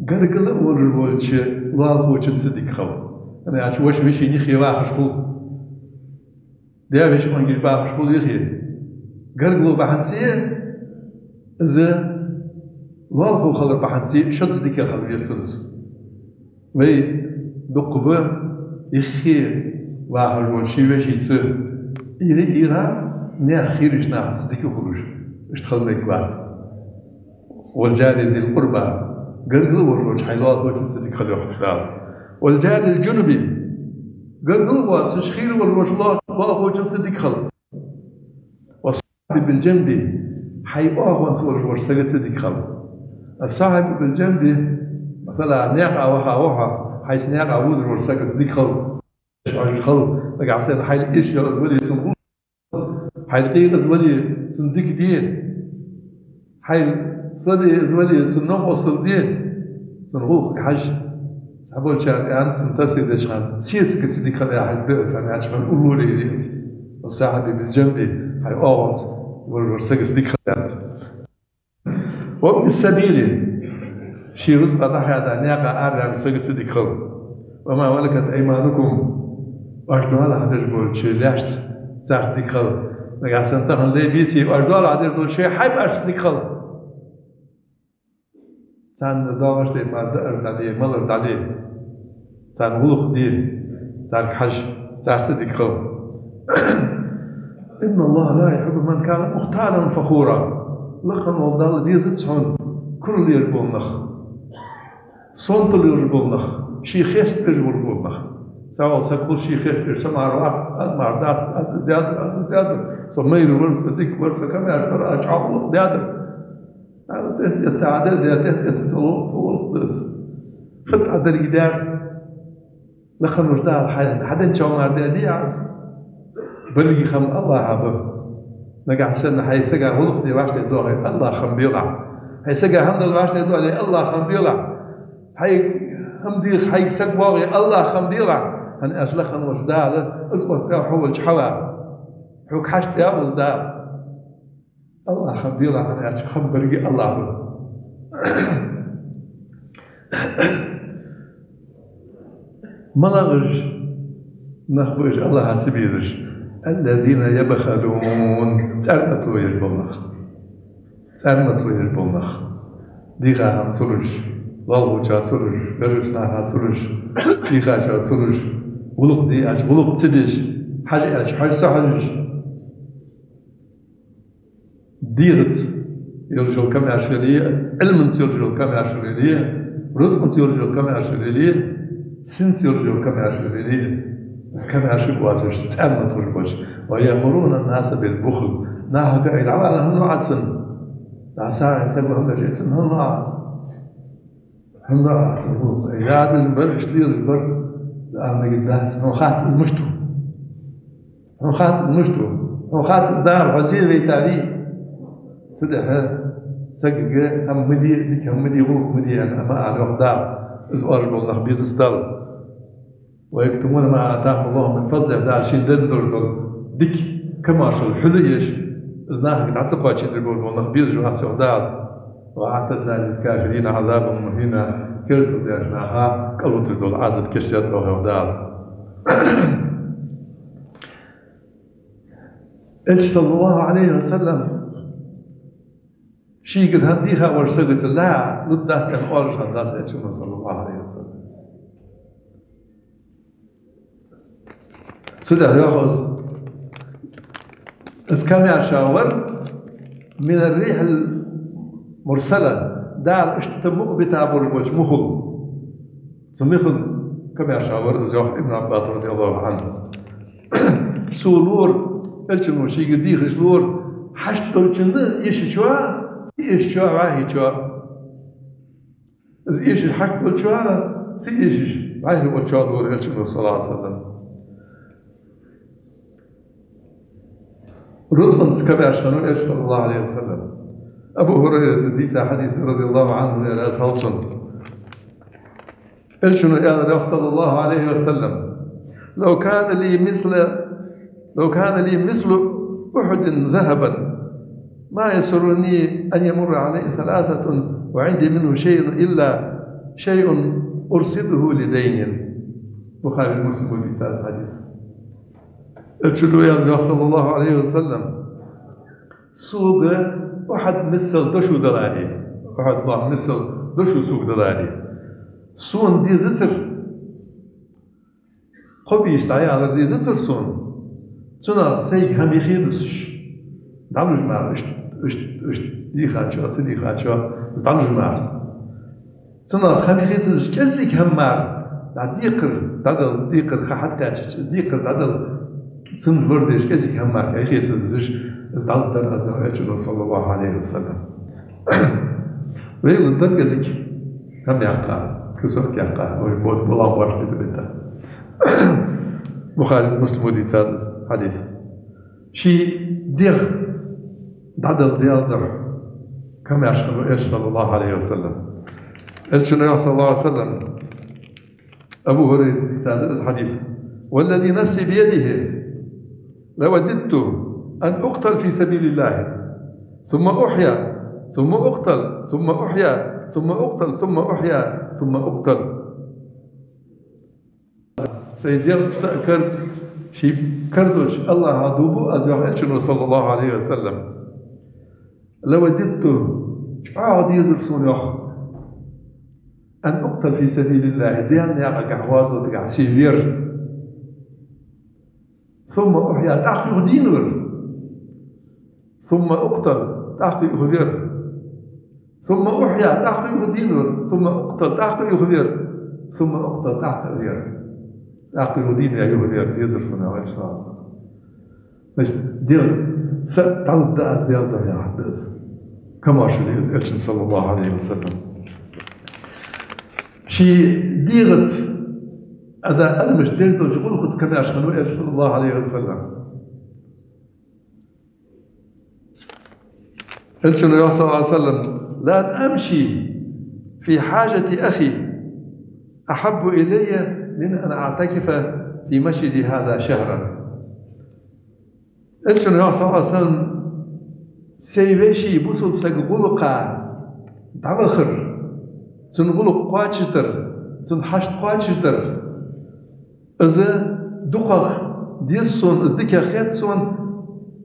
гаргало волаш волча лоалахочунца дика хила. ХӀана аьлча ваша вешийна юхе вахаш хул. Даь-веший къонгаш бахаш хул юхе. Гаргало бахьанца а, из лоалахо хилар бахьанца а шозза дика хила веза цунца. Вай дукха ба юхе вахаш волча ший вешийца, ира-ира наьха хийрача нахаца дика хулаш. Иштта хила мегаргвац. والجار ذي القربى, гаргало волаш волча хьай лоалахочунца дика хила, йоах Дала. والجار الجنب, гаргало воацаш, хийра волаш волча лоа-, лоалахочунца дика хила. والصاحب بالجنب, хьай оагӀонца волаш волча сагаца дика хила. الصاحب بالجنب, масала, наькъа ваха ва хьо, хьайца наькъа водаш волча сагаца дика хила. Хьажа хила, нагахьа санна хьайла ирча йола из вале, цунна гӀулакх де. Хьайла къе из вале, цунна дика де. Хьайла слабее из вале, цунна новкъостал де. Цунна гӀулакхага хьажа. Цхьаболчар аьннад цун тафсир деча хана, сесагаца дика хила яхилга да из, хӀана аьлча хьона уллув леладе из. والصاحب بالجنب, хьай оагӀонца волаш волча сагаца дика хила, аьннад. وابن السبيل, ший рузкъа дӀахаьда, наькъа араваьнна сагаца дика хила. وما ملكت أيمانكم, оаш доалахьа деш болча лаьшца, царца дика хила. Нагахьа санна тахан лай беце, оаш доалахьа деш дола шоай хьай башца дика хила. Царна доагӀаш тайпара даар дӀале, малар дӀале. Царна гӀулакх де, царга хьажа, царца дика хила. إن الله لا يحب من كان مختالا فخورا. Лакха вола Далла везац хьона курал еш бола нах, сонтал еш бола нах, ший хеста еш бола нах. Цхьавола саг хул ший хеста еш, са мара вац, аз мара дац, аз из даьдар, аз из даьдар. Со майра вар, со дика вар, со камаьрша вар, аз чӀоагӀа гӀулакх даьдар. Ала тӀехьа тӀа Ӏа даьр, тӀехьа тӀа тӀа ло-, ло-, ло-, дас. Фат Ӏа деррига даьр. Лакхаволча Дала хьайна хьаденначох мара даьдий Ӏа из? Беррига хӀама АллахӀа ба. Нагахьа санна хьай сага гӀулакх де вӀаштӀехьдоагӀе, АллахӀа хӀама белахь. Хьай сага хӀама дала вӀаштӀехьдоале, АллахӀа хӀама белахь. Хьайга хӀама деха хьайга саг воагӀе, АллахӀа хӀама белахь. ХӀана аьлча лакхаволча Дала из оттаваьв хьо волча хьава. Хьога хьаштӀаваьв из Дала. АллахӀа хӀама белахь, хӀана аьлча хӀама беррига АллахӀа ба. МалагӀаш нах ба уж АллахӀа ца безаш? الذين يبخلون, цӀармато еш бола нах. ЦӀармато еш бола нах. Дийха хӀама ца луш, лоалахочоа ца луш, гаргарча наха ца луш, дийхачоа ца луш, гӀулакх де аьлча гӀулакх ца деш, хьажа аьлча хьажа ца хьожаш. ДегӀаца йолаш йола камаьршал е, Ӏилманца йолаш йола камаьршал е, рузкъаца йолаш йола камаьршал е, синца йолаш йола камаьршал е, из камаьршал боацаш, цӀармат хулаш боацаш. ويأمرون الناس بالبخل. Нахага ай дӀавала хӀана лоӀа цунна? ДӀа сагӀийна саг ва хӀана лоӀа цунна? ХӀана лоӀа аз? ХӀана лоӀа аз? Ай, яа дезаш бар, иштта лелаш бар. Из ала мегаргдац. Хьона хац из мишта ва. Хьона хац из мишта ва. Хьона хац из Дала хьо зе вайтавий. Цудухьа сагага хӀама ма де, дика хӀама ма де, гӀулакх ма де аьнна, ма ала, йоах Дала. Из оалаш бола нах безац Далла. ويكتمون ما آتاهم الله من فضله, Дала шийна денна долаш дола дика камаьршал хьулъеш, из нахага дӀа ца кхоачийташ бола нах безаш вац, йоах Дала. وأعتدنا للكافرين عذابا مهينا. Керастал деш наха Алута дола Ӏазап кийчдаьд оаха, йоах Дала. Элча, саллаллахӀу Ӏалайхи ва саллам, шийгара хӀама дийха волча сагаца ла лургдац аьнна оалаш хиннадац Элчано, саллаллахӀу Ӏалайхи ва саллам. Цудухьа йоах из: из камаьрша вар من الريح المرسلة, Дала иштта мукъа бита болаш болча мухал. Цу мухал камаьрша вар из, йоах Ибн Ӏаббаса, радияллахӀу Ӏанху. Цо лора, Элчано шийгара дийхача лора, хьашт долчунна эшачоа, ца эшачоа, вӀаьхийчоа. Из эшаш хьашт долчоа, ца эшаш вӀаьхий волчоа лора Элчано, саллаллахӀу Ӏалайхи ва саллам. Рузкъанца камаьрша хиннав Элча, саллаллахӀу Ӏалайхи ва саллам. Абу ХӀурайрас дийца хьадис да, радияллахӀу Ӏанху, Даьла раьза хилва цунна. Элчано аьлар, йоах, саллаллахӀу Ӏалайхи ва саллам: لو كان لي مثل، لو كان لي مثل أحد ذهبا ما يسرني أن يمر علي ثلاثة وعندي منه شيء إلا شيء أرصده لدين. Бухаре, Муслима дийца да из хьадис. Элчано аьлар, йоах, саллаллахӀу Ӏалайхи ва саллам: сога Ухьуд миссел дошув даларе, Ухьуд лоам миссел дошув сога даларе, сона дезацар, кхо бийса дӀаялар дезацар сона, цунах сайга хӀама юхедусаш, дӀалуш мара, иштта, иштта, иштта дийхачоа, ца дийхачоа, дӀалуш мара. Цунах хӀама юхедусаш, кӀеззига хӀама мара, дӀа декхар дӀадала, декхар ха хьатӀакхаьчача, декхар дӀадала, цунна лорадеш, кӀеззига хӀама мара юхедусаш, из дӀалургдар аз, йоах Элчано, саллаллахӀу Ӏалайхи ва саллам. Вай лургдар кӀезига хӀама яккха, кусок яккха, вай бода болам баш бита бита. Бухарес, Муслимо дийцад из хьадис. Ший дегӀ дӀадала Даьла духьа камаьрша хиннав Элча, саллаллахӀу Ӏалайхи ва саллам. Элчано йоах, саллаллахӀу Ӏалайхи ва саллам, Абу ХӀурайрас дийцад из хьадис: والذي نفسي بيده لوددت أن أقتل في سبيل الله ثم أحيا ثم أقتل ثم أحيا ثم أقتل ثم أحيا ثم أقتل. Сай дегӀ, са а карда, ший карадолча АллахӀа дув бу аз, йоах Элчано, саллаллахӀу Ӏалайхи ва саллам. لوددت, чӀоагӀа дезар сона, йоах, أن أقتل في سبيل الله, Даьла наькъагахьа гӀазотагахьа сий вер. ثم أحيا, тӀаккха юха дийна вар. ثم أقتل, тӀаккха юха вер. ثم أحيا, тӀаккха юха дийна вар. ثم أقتل, тӀаккха юха вер. ثم أقتل, тӀаккха вер. ТӀаккха юха дийна ваь, юха вер дезар сона, йоах Элчано. Значит, дегӀ, са дӀалургда аз Даьла духьа, яхар да из. Камаьршал я из Элчан, саллаллахӀу Ӏалайхи ва саллам. Ший дегӀаца, ада, адамашта деш долча гӀулакхаца камаьрша хиннав Элча, саллаллахӀу Ӏалайхи ва саллам. Элчано йоах, саллаллахӀу Ӏалайхи ва саллам: لا أمشي في حاجة أخي أحب إلي من أن أعتكف في مسجدي هذا شهرا. Элчано йоах, саллаллахӀу Ӏалайхи ва саллам: сай веший, бусалба сага гӀулакха дӀавахар, цун гӀулакх кхоачашдар, цун хьашт кхоачашдар, из дукхагӀа деза сона, из дикагӀа хет сона,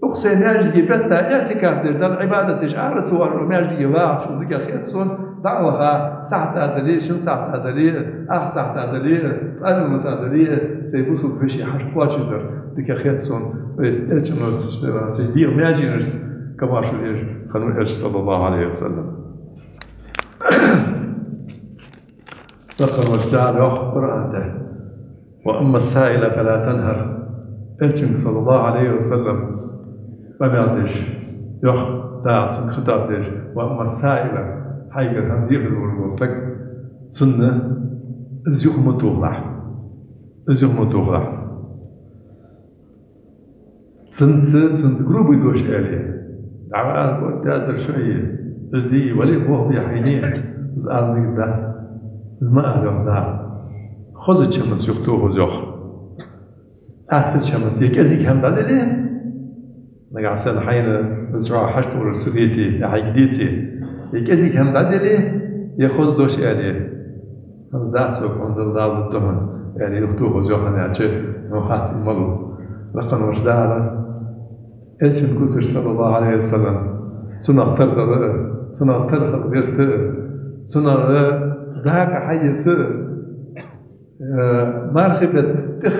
укх сай маьждиге бетта иӀтикаф деш, Далла Ӏибадат деш, ара ца воалаш, маьждиге вагӀаш, из дикагӀа хет сона, дӀа а ваха, сахьат а дале, шин сахьат а дале, ах сахьат а дале, ткъаь минот а дале, сай бусалба веший хьашт кхоачашдар дикагӀа хет сона. То есть Элчано сай дегӀа маьженашца камаьршал еш хиннав Элча, саллаллахӀу Ӏалайхи ва саллам. Лакхаволча Дала йоах Къуръан тӀа: وأما السائل فلا تنهر. Элчанга, саллаллахӀу Ӏалайхи ва саллам, къамаьл деш, йоах Дала цунга хитаб деш: وأما السائل, хьайгара хӀама дехар волаш вола саг, цунна из юха ма тохалахь. Из юха ма тохалахь. Цунца, цунца грубый дош аьле, дӀаваха, вот, театр шо е, из дий, вале, бох бе хьайне, из ала мегаргдац. Из ма ала, йоах Дала. Хозача хӀаманца юхатоха из, йоах. Аттача хӀаманца, е кӀезига хӀама дӀаделе, нагахьа санна хьайна из чӀоагӀа хьашт волаш ца хете, е хьайга деце, е кӀезига хӀама дӀаделе, е хоза дош аьле. Аз дац сога хьона, Дала лургда хьона, аьле, юхатохаш йоах хьона, аьлча, хьона хатта малув. Лакхаволча Дала, Элчан куцаш, صلى الله عليه وسلم, цунах тардала, цунах тархал гӀерта, цунах дакъа хьаеца, э, мархий бетта тӀех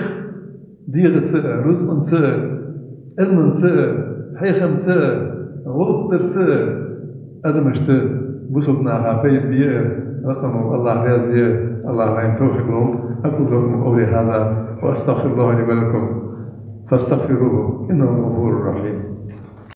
дегӀаца, рузкъанца, Ӏилманца, хьехамца, гӀулакх дарца адамашта, бусалба наха пайда бе, лакхаволча Аллахӏ раьза е, Аллахӏ вайна тавфикъ лолда. أقول لكم قولي هذا وأستغفر الله لي ولكم فاستغفروه إنه هو الغفور الرحيم.